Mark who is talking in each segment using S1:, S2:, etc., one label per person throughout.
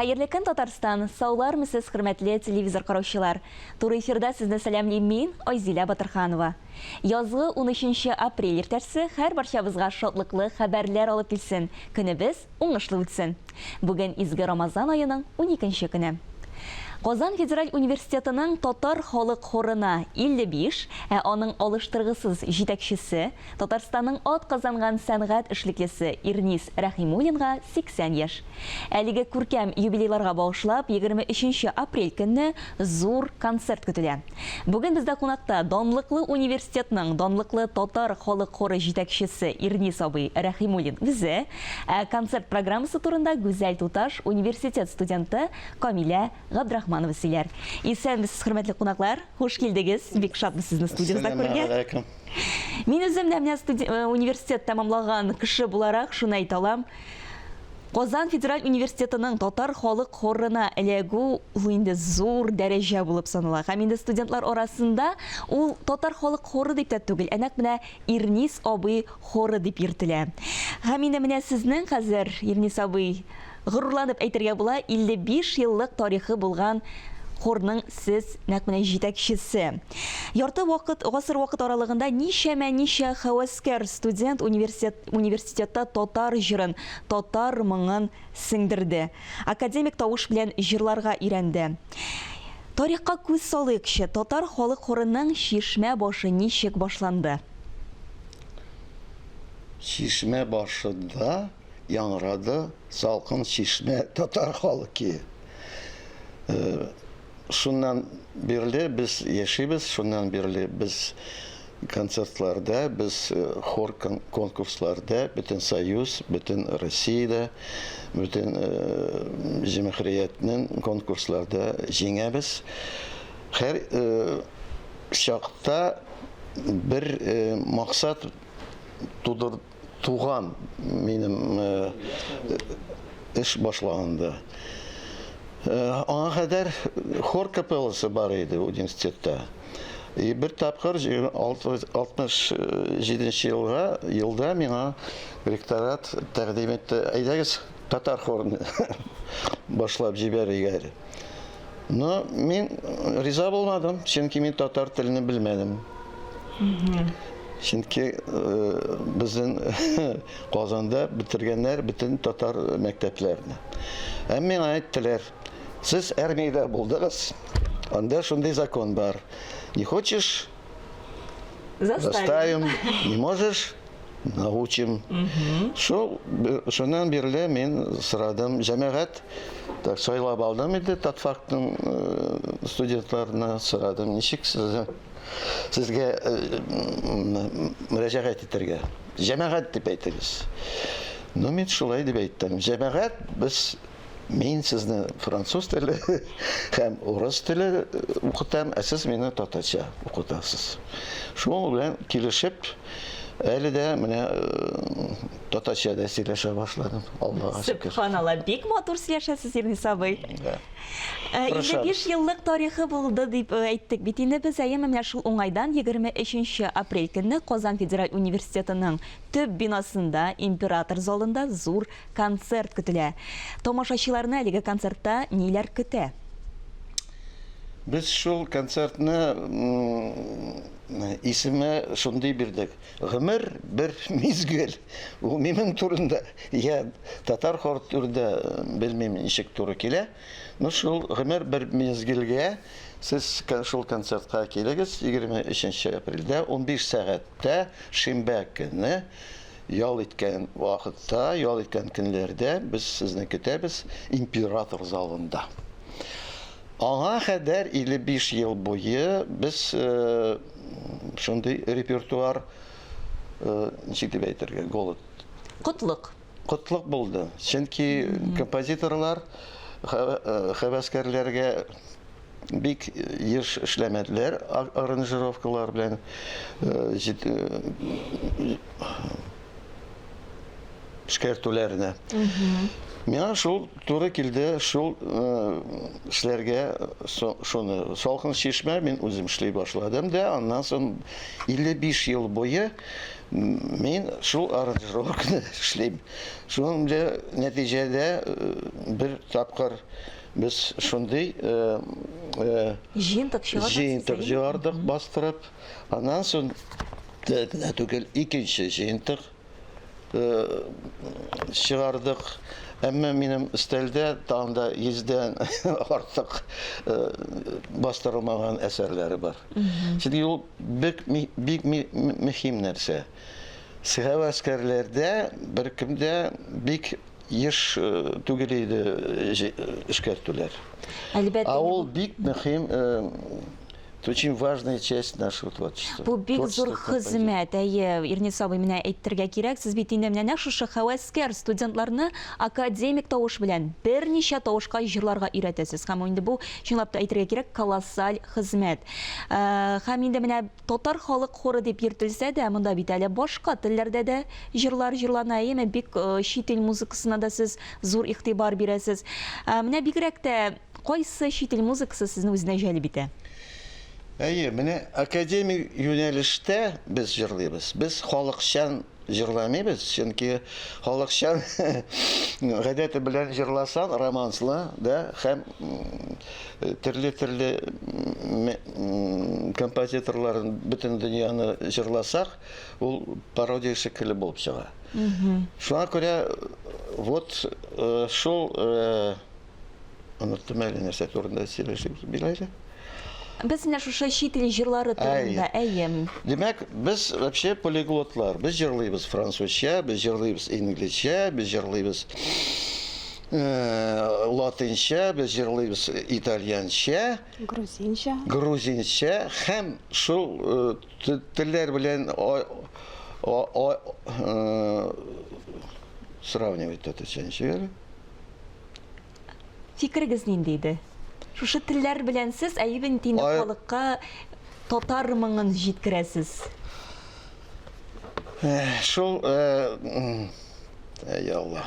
S1: Хәерле көн, Татарстан! Саулармы сез, хөрмәтле телевизор караучылар! Туры эфирда сезне сәламлим мин, Айзилә Батырханова. Язгы 13 апрель иртәсе һәрбарчабызга шатлыклы хәбәрләр алып килсен, көнебез уңышлы үтсен! Бүген изге Рамазан аеның уникенче көне. Казан федераль университетының татар халык хорына 55, ә аның алыштыргысыз җитәкчесе, Татарстанның атказанган сәнгать эшлеклесе Ирнис Рәхимуллинга 80 яшь. Әлеге күркәм юбилейларга багышлап, 23 нче апрель көнне зур концерт көтелә. Бүген бездә кунакта данлыклы университетның данлыклы татар халык хоры җитәкчесе Ирнис абый Рәхимуллин үзе, Ә концерт программасы турында Гүзәл туташ, университет студенты Камилә Габдрахманова сөйләр. Исәнмесез, хөрмәтле кунаклар! Хуш килдегез! Бик шатбыз сезне студиябездә күрергә.
S2: Әссәламегаләйкем.
S1: Мин үзем дә менә университет тәмамлаган кеше буларак шуны әйтә алам. Казан федераль университетының татар халык хорына эләгү ул инде зур дәрәҗә булып санала. Һәм инде студентлар арасында ул татар халык хоры дип тә түгел, ә нәкъ менә Ирнис абый хоры дип йөртелә. Һәм инде менә сезнең хәзер, Ирнис абый, горурланып әйтергә була, 55 еллык тарихы булган хорның сез нәкъ менә җитәкчесе. Ярты вакыт, гасыр вакыт аралыгында ничәмә-ничә һәвәскәр студент университет, университетта татар җырын, татар моңын сеңдерде. Академик тавыш белән җырларга өйрәнде. Тарихка күз салыйкчы, татар халык хорының чишмә башы ничек башланды?
S2: Чишмә башында яңгырады Салкын чишмә татар халык көе. Шуннан бирле без яшибез, шуннан бирле без концертларда, без хор конкурсларда, бөтен Союз, бөтен Россиядә, бөтен җәмгыятьнең конкурсларда җиңәбез. Һәр чакта бер максат тудыр туган минем эш башлаганда. Аңа кадәр хор капелласы бар иде университетта. И бер тапкыр 67 елга елда миңа ректорат тәкъдим итте. Әйдәгез, татар хорын башлап җибәрик әле. Но мин риза булмадым, чөнки мин татар телен белмәдем. Чөнки безнең Казанда бетергәннәр бөтен татар мәктәпләрне. Һәм миңа әйттеләр, сез армиядә булдыгыз, анда шундый закон бар. Не хочешь?
S1: Заставим.
S2: Не можешь? Научим. Шул шуннан бирле мин сорадым, җәмәгать, так сайлап алдым инде татфакның студентларына сорадым, ничек сезне сезгә мөрәҗәгать итәргә? Җәмәгать дип әйтегез. Ну, мин шулай дип әйттем. Җәмәгать, без Мин сезне француз теле һәм урыс теле укытам, ә сез мине татарча укытасыз. Шуның белән килешеп, әле дә менә татарча да сөйләшә башладым, Аллага шөкер.
S1: Сөбханалла, бик матур сөйләшәсез, Ирнис абый.
S2: Да.
S1: 55 еллык тарихы булды дип әйттек бит инде без, әйеме? Менә шул уңайдан 23 апрель көнне Казан федераль университетының төп бинасында, Император залында зур Концерт көтелә. Тамашачыларны әлеге концертта ниләр көтә?
S2: Без шул концертны исеме шундый бирдек. Гомер бер мизгел. Ул минем турында, я татар хор турында белмим ничек туры килә. Ну шул гомер бер мизгелгә сез шул концертка килегез 23 апрельдә 15 сәгатьтә шимбә көне. Ял иткән вакытта, ял иткән көннәрдә без сезне көтәбез Император залында. Аңа кадәр 55 ел буе без шундый репертуар, ничек дип әйтергә, голод.
S1: Котлык.
S2: Котлык булды. Чөнки композиторлар һәвәскәрләргә бик еш эшләмәделәр аранжировкалар белән. эшкәртүләрне. Миңа шул туры килде, шул эшләргә шуны Салкын чишмә мин үзем эшли башладым да, аннан соң 55 ел буе мин шул аранжировканы эшлим. Шуның белән нәтиҗәдә бер тапкыр без шундый
S1: җыентык чыгардык,
S2: җыентык чыгардык бастырып, аннан соң генә түгел, икенче җыентык чыгардык. Әмма минем өстәлдә тагын да йөздән артык бастырылмаган әсәрләре бар. Чөнки ул бик бик мөһим нәрсә. Һәвәскәрләрдә беркем дә бик еш түгел иде эшкәртүләр.
S1: Әлбәттә.
S2: Ә ул бик мөһим Это очень важная часть нашего творчества.
S1: Бу бик зур хезмәт, әйе, Ирнис абый, менә әйтергә кирәк, сез бит инде менә нәкъ шушы һәвәскәр студентларны академик тавыш белән берничә тавышка җырларга өйрәтәсез. Һәм инде бу, чынлап та әйтергә кирәк, колоссаль хезмәт. Һәм инде менә татар халык хоры дип йөртелсә дә, монда бит әле башка телләрдә дә җырлар җырлана, әйеме? Бик чит ил музыкасына да сез зур игътибар бирәсез. Менә бигрәк тә Кайсы чит ил музыкасы сезне үзенә җәлеп итә?
S2: Әйе, менә академик юнәлештә без җырлыйбыз. Без халыкчан җырламыйбыз, чөнки халыкчан гадәте белән җырласаң, романслы, да, һәм төрле-төрле композиторларын бөтен дөньяны җырласак, ул пародия шикелле булып чыга. Шуңа күрә вот шул Оныттым әле нәрсә турында сөйләшеп бит әле.
S1: Без менә шушы чит ил җырлары турында, әйе.
S2: Димәк, без вообще полиглотлар. Без җырлыйбыз французча, без җырлыйбыз инглизчә, без җырлыйбыз э, латинча, без җырлыйбыз итальянча,
S3: грузинча,
S2: грузинча һәм шул э, телләр белән э, сравнивать татарча ничек әле?
S1: Фикерегез нинди иде? Шушы телләр белән сез әйбен тинде халыкка татар моңын җиткерәсез.
S2: Шул, әй Алла.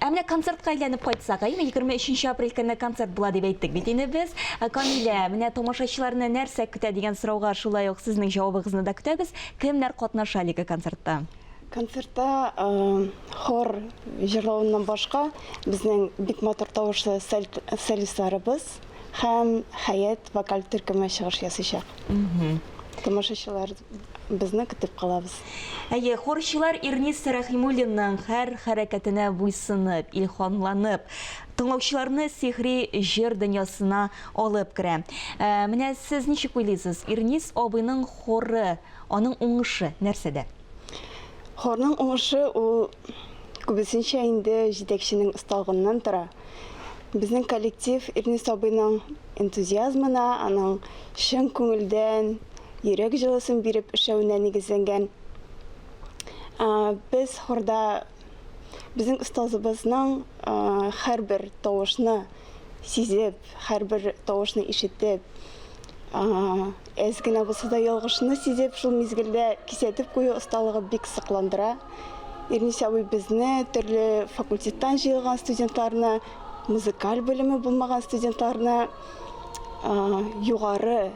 S1: Ә менә концертка әйләнеп кайтсак, әйеме, 23 апрель көнне концерт була дип әйттек бит инде без. Камилә, менә тамашачыларны нәрсә көтә дигән сорауга шулай ук сезнең җавабыгызны да көтәбез. Кемнәр катнаша әлеге концертта?
S3: Концертта хор җырлавыннан башка безнең бик матур тавышлы солистларыбыз һәм Хәят вокаль төркеме чыгыш ясыйчак. Тамашачылар безне көтеп калабыз.
S1: Әйе, хорчылар Ирнис Рәхимуллинның һәр хәрәкәтенә буйсынып, илһамланып, тыңлаучыларны сихри җыр дөньясына алып керә. Менә сез ничек уйлыйсыз, Ирнис абыйның хоры, аның уңышы нәрсәдә?
S3: Хорның уңышы ул күбесенчә инде җитәкченең осталыгыннан тора. Безнең коллектив Ирнис абыйның энтузиазмына, аның чын күңелдән, йөрәк җылысын биреп эшләвенә нигезләнгән. Без хорда безнең остазыбызның һәрбер тавышны сизеп, һәрбер тавышны ишетеп, әз генә булса да ялгышны сизеп, шул мизгелдә кисәтеп кую осталыгы бик сокландыра. Ирнис абый безне, төрле факультеттан җыелган студентларны, музыкаль белеме булмаган студентларны югары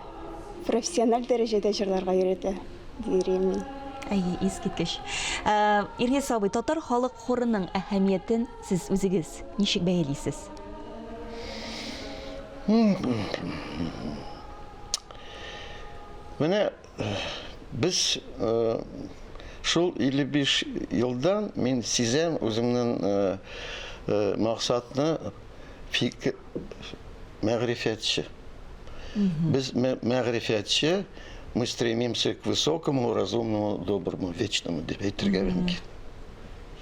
S3: профессиональ дәрәҗәдә җырларга өйрәтә, дир идем мин.
S1: Әйе, искиткеч. Ирнис абый, татар халык хорының әһәмиятен сез үзегез ничек бәялисез?
S2: Менә без шул 55 елдан мин сизәм үземнең максатны фикер мәгърифәтче. Без мәгърифәтче, мы стремимся к высокому, разумному, доброму, вечному дип әйтергә мөмкин.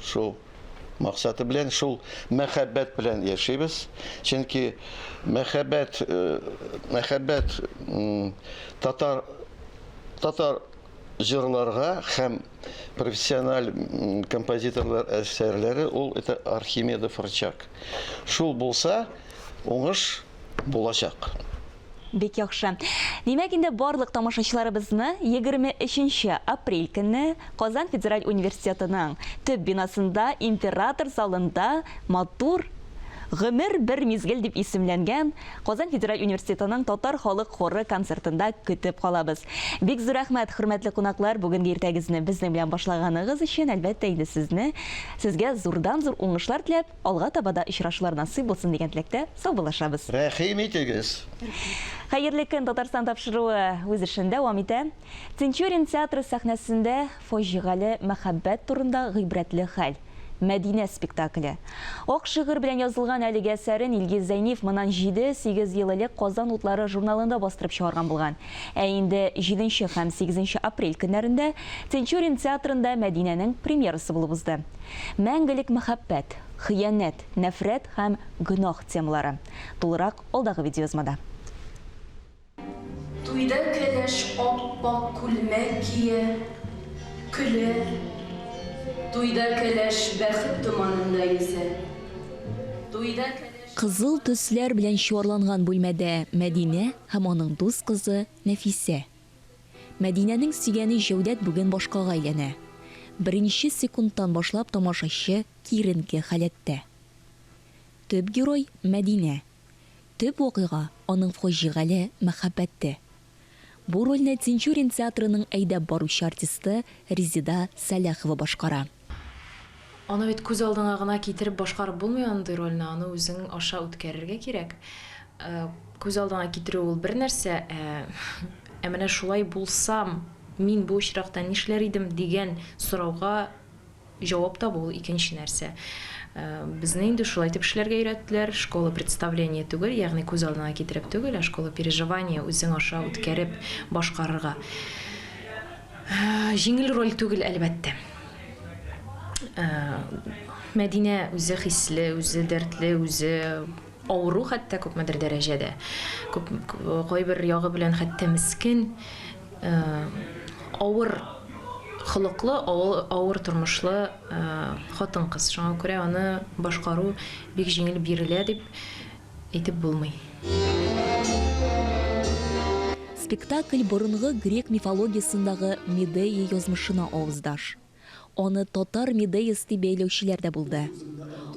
S2: Шул максаты белән, шул мәхәббәт белән яшибез. Чөнки мәхәббәт, э, мәхәббәт татар татар җырларга һәм профессиональ композиторлар әсәрләре ул это Архимедов рычаг. Шул булса, уңыш булачак.
S1: Бик яхшы. Димәк, инде барлык тамашачыларыбызны 23 нче апрель көнне Казан федераль университетының төп бинасында Император залында матур Гомер бер мизгел дип исемләнгән Казан федераль университетының татар халык хоры концертында көтеп калабыз. Бик зур рәхмәт, хөрмәтле кунаклар, бүгенге иртәгезне безнең белән башлаганыгыз өчен, әлбәттә инде сезне, сезгә зурдан-зур уңышлар теләп, Алга таба да очрашулар насыйп булсын дигән теләктә саубуллашабыз.
S2: Рәхим итегез!
S1: Хәерле көн, Татарстан тапшыруы үз эшен дәвам итә. Тинчурин театры сәхнәсендә фаҗигале мәхәббәт турында гыйбрәтле хәл, Мәдинә спектакле. Ак шигырь белән язылган әлеге әсәрен Илгиз Зәйниев моннан җиде-сигез ел элек Казан утлары журналында бастырып чыгарган булган. Ә инде җиденче һәм сигезенче апрель көннәрендә Тинчурин театрында Мәдинәнең премьерасы булып узды. Мәңгелек мәхәббәт, хыянәт, нәфрәт һәм гөнаһ темалары. Тулырак алдагы видеоязмада.
S4: Туйда кәләш ап-ак күлмәк кия, көлә. Туйда кәләш бәхет томанында йөзә. Туйда кәләш.
S1: Кызыл төсләр белән чуарланган бүлмәдә Мәдинә һәм аның дус кызы Нәфисә. Мәдинәнең сөйгәне Җәүдәт бүген башкага әйләнә. Беренче секундтан башлап тамашачы киеренке халәттә. Төп герой, Мәдинә. Төп вакыйга, аның фаҗигале мәхәббәте. Бу рольне Тинчурин театрының әйдәп баручы артисты Резеда Сәләхова башкара.
S5: Аны бит күз алдыңа гына китереп башкарып булмый андый рольне, аны үзең аша үткәрергә кирәк. Күз алдыңа китерү ул бер нәрсә, ә ә менә шулай булсам, мин бу очракта нишләр идем дигән сорауга җавап табу ул икенче нәрсә. Безне инде шулай итеп эшләргә өйрәттеләр, школа представления түгел, ягъни күз алдыңа китереп түгел, ә школа переживания, үзең аша үткәреп башкарырга. Җиңел роль түгел, әлбәттә. Мәдинә үзе хисле, үзе дәртле, үзе авыру хәтта күпмедер дәрәҗәдә. Күп кайбер ягы белән хәтта мескен, авыр холыклы, авыр тормышлы хатын-кыз. Шуңа күрә аны башкару бик җиңел бирелә дип әйтеп булмый.
S1: Спектакль борынгы грек мифологиясендагы Медея язмышына авыздаш. Аны татар Медеясы дип бәяләүчеләр дә булды.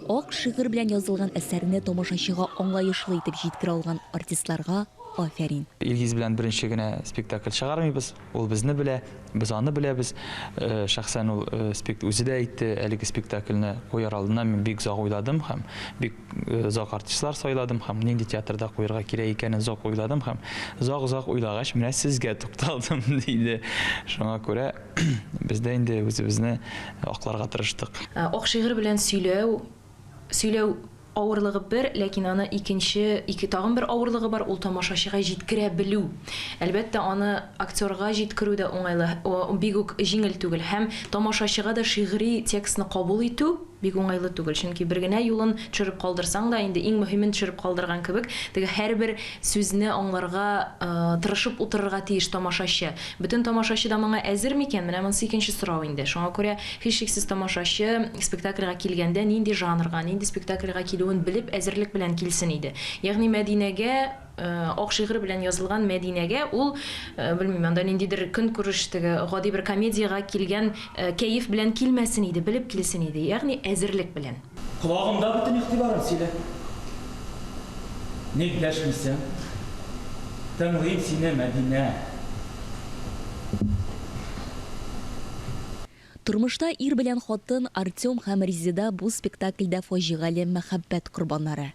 S1: Ак шигырь белән язылган әсәрне тамашачыга аңлаешлы итеп җиткерә алган артистларга афәрин.
S6: Илгиз белән беренче генә спектакль чыгармыйбыз. Ул безне белә, без аны беләбез. Шәхсән ул спект үзе дә әйтте, әлеге спектакльне куяр алдыннан мин бик озак уйладым һәм бик озак артистлар сайладым һәм нинди театрда куярга кирәк икәнен озак уйладым һәм озак-озак уйлагач, менә сезгә тукталдым, диде. Шуңа күрә без дә инде үзебезне акларга тырыштык.
S5: Ак шигырь белән сөйләү, сөйләү Авырлыгы бер, ләкин аны икенче, ике, тагын бер авырлыгы бар, ул тамашачыга җиткерә белү. Әлбәттә, аны актерга җиткерү дә уңайлы, бик үк җиңел түгел. Һәм тамашачыга да шигъри текстны кабул итү бик уңайлы түгел. Чөнки бер генә юлын төшереп калдырсаң да, инде иң мөһимен төшереп калдырган кебек, теге һәрбер сүзне аңларга тырышып утырырга тиеш тамашачы. Бөтен тамашачы да моңа әзер микән? Менә монысы икенче сорау инде. Шуңа күрә, һичшиксез, тамашачы спектакльгә килгәндә нинди жанрга, нинди спектакльгә килүен белеп, әзерлек белән килсен иде. Ягъни Мәдинәгә, ак шигырь белән язылган Мәдинәгә ул, белмим, анда ниндидер көнкүреш теге гади бер комедиягә килгән кәеф белән килмәсен иде, белеп килсен иде, ягъни әзерлек белән.
S7: Колагымда бөтен игътибарым сөйлә. Ник дәшмисең? Тыңлыйм сине, Мәдинә.
S1: Тормышта ир белән хатын Артем һәм Резеда бу спектакльдә фаҗигале мәхәббәт корбаннары.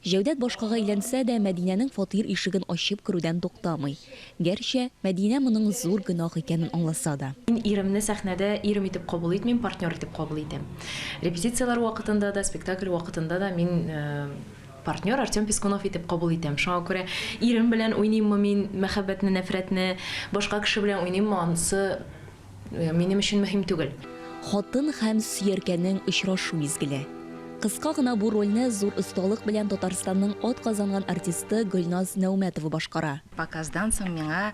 S1: Җәүдәт башкага өйләнсә дә, Мәдинәнең фатир ишеген ачып керүдән туктамый. Гәрчә, Мәдинә моның зур гөнаһ икәнен аңласа да.
S5: Мин иремне сәхнәдә ирем итеп кабул итмим, партнер итеп кабул итәм. Репетицияләр вакытында да, спектакль вакытында да мин партнер Артем Пискунов итеп кабул итәм. Шуңа күрә ирем белән уйныйммы мин мәхәббәтне, нәфрәтне, башка кеше белән уйныйммы, анысы Минем өчен мөһим түгел.
S1: Хатын һәм сөяркәнең очрашу мизгеле. Кыска гына бу рольне зур осталык белән Татарстанның атказанган артисты Гөлназ Нәүмәтова башкара.
S8: Показдан соң миңа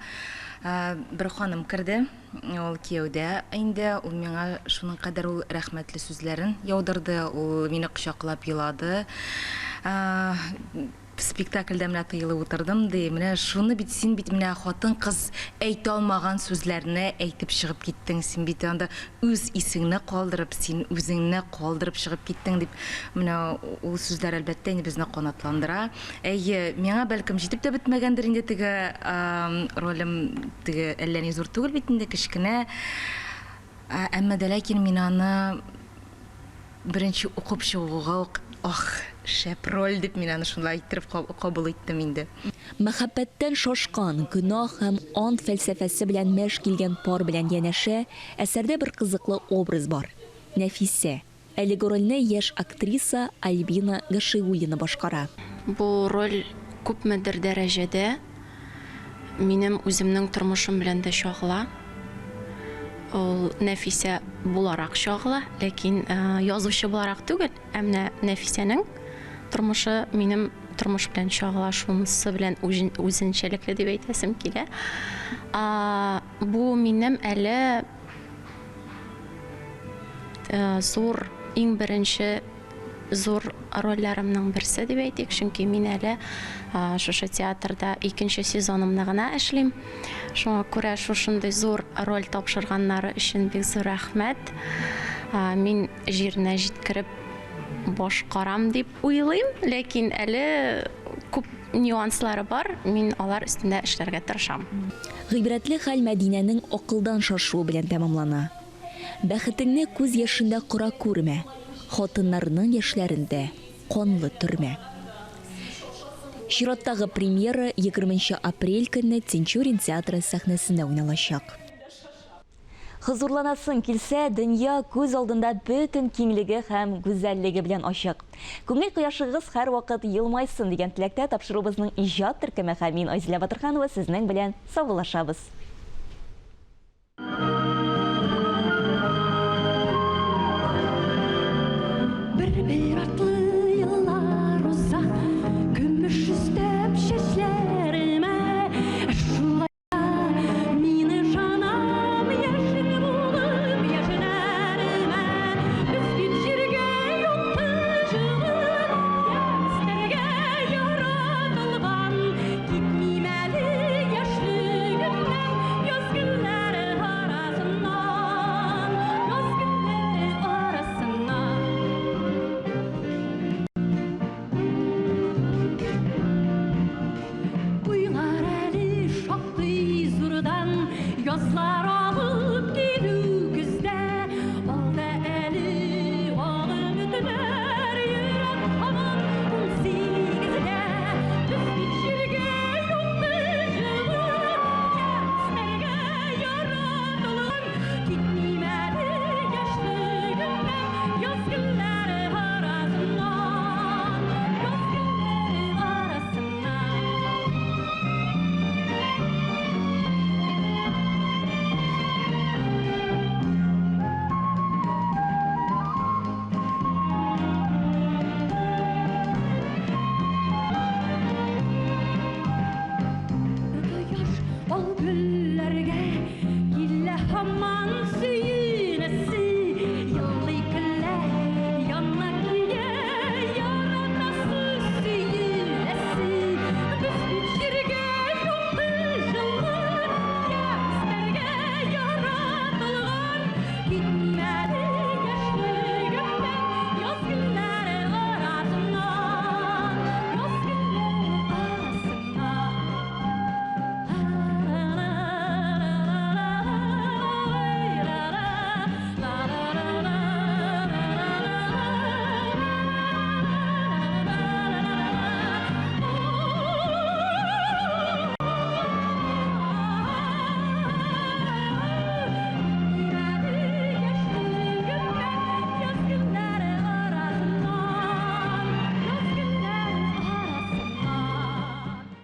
S8: бер ханым керде. Ул кияүдә инде. Ул миңа шуның кадәр ул рәхмәтле сүзләрен яудырды. Ул мине кочаклап елады. спектакльдә менә тыелып утырдым, ди. Менә шуны бит син бит менә хатын-кыз әйтә алмаган сүзләрне әйтеп чыгып киттең. Син бит анда үз исеңне калдырып, син үзеңне калдырып чыгып киттең, дип. Менә ул сүзләр, әлбәттә, инде безне канатландыра. Әйе, миңа бәлкем җитеп тә бетмәгәндер инде теге ролем, теге әллә ни зур түгел бит инде, кечкенә. Әмма дә ләкин мин аны беренче укып чыгуга ук, ах, шәп роль дип мин аны шулай иттереп кабул иттем инде.
S1: Мәхәббәттән шашкан, гөнаһ һәм ант фәлсәфәсе белән мәш килгән пар белән янәшә, әсәрдә бер кызыклы образ бар, Нәфисә. Әлеге рольне яшь актриса Альбина Гашиуллина башкара.
S9: Бу роль күпмедер дәрәҗәдә минем үземнең тормышым белән дә чагыла. Ул Нәфисә буларак чагыла, ләкин язучы буларак түгел, ә менә Нәфисәнең тормышы минем тормыш белән чагыла, шунысы белән үзенчәлекле дип әйтәсем килә. Бу минем әле Зур, иң беренче зур рольләремнең берсе дип әйтик, чөнки мин әле шушы театрда икенче сезонымны гына эшлим. Шуңа күрә шушындый зур роль тапшырганнары өчен бик зур рәхмәт. Мин җиренә җиткереп башкарам дип уйлыйм, ләкин әле күп нюанслары бар, мин алар өстендә эшләргә тырышам.
S1: Гыйбрәтле хәл Мәдинәнең акылдан шашуы белән тәмамлана. Бәхетеңне күз яшендә кора күрмә, хатыннарның яшьләрендә, канлы төрмә. Чираттагы премьера егерменче апрель көнне Тинчурин театры сәхнәсендә уйналачак. Хозурланасың килсә, дөнья күз алдында бөтен киңлеге һәм гүзәллеге белән ачык. Күңел кояшыгыз һәрвакыт елмайсын дигән теләктә тапшыруыбызның иҗат төркеме һәм мин Айзилә Батырханова сезнең белән саубуллашабыз.
S10: Бер-бер артлы еллар уза, Көмеш өстәп чәчләремә. Шулай Мин ышанам, яшел булып яшьнәремә. Без бит җиргә якты җылы, ямьсезләргә яратылган. Китмим әле яшьлегемнән, яз гөлләре арасыннан, яз гөлләре арасыннан. Уйлар әле шактый зурдан, язлар.